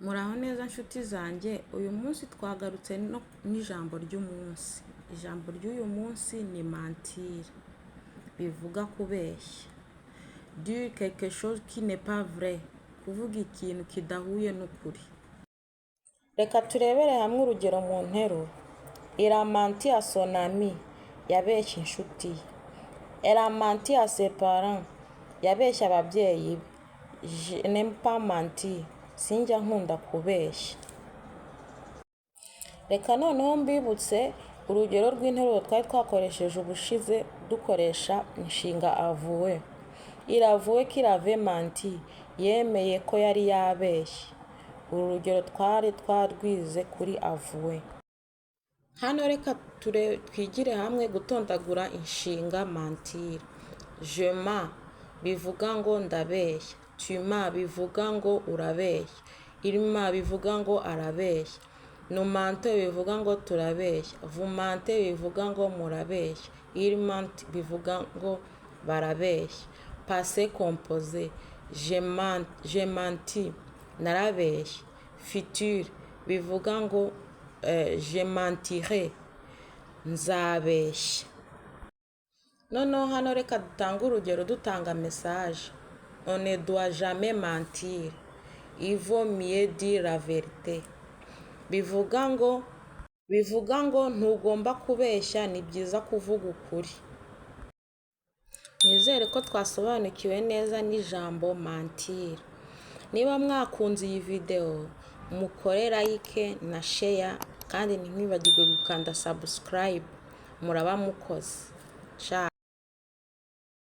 Muraho neza nshuti zanjye, uyu munsi twagarutse n'ijambo ry'umunsi. Ijambo ry'uyu munsi ni mentir, bivuga kubeshya. Dire quelque chose qui n'est pas vrai, kuvuga ikintu kidahuye n'ukuri. Reka turebere hamwe urugero mu nteruro. Il a menti à son ami, yabeshye inshuti ye. Elle a menti à ses parents, yabeshye ababyeyi be. Je n'aime pas mentir, sinjya nkunda kubeshya. Reka noneho mbibutse urugero rw'interuro twari twakoresheje ubushize dukoresha inshinga avouer. Il a avoué qu'il avait menti, yemeye ko yari yabeshye. Uru rugero twari twarwize kuri avouer. Hano reka twigire hamwe gutondagura inshinga mentir. Je mens bivuga ngo ndabeshya. Tu mens bivuga ngo urabeshya. Il ment bivuga ngo arabeshya. Nous mentons bivuga ngo turabeshya. Vous mentez bivuga ngo murabeshya. Ils mentent bivuga ngo barabeshya. Passé composé. J'ai menti, narabeshye. Futur bivuga ngo je mentirai, nzabeshya. Noneho hano reka dutange urugero dutanga message. On ne doit jamais mentir. Il vaut mieux dire la vérité. Bivuga ngo ntugomba kubeshya, ni byiza kuvuga ukuri. Nizere ko twasobanukiwe neza n'ijambo mentir. Niba mwakunze iyi video, mukore like na share, kandi ntimwibagirwe gukanda subscribe. Muraba mukoze. Ciao.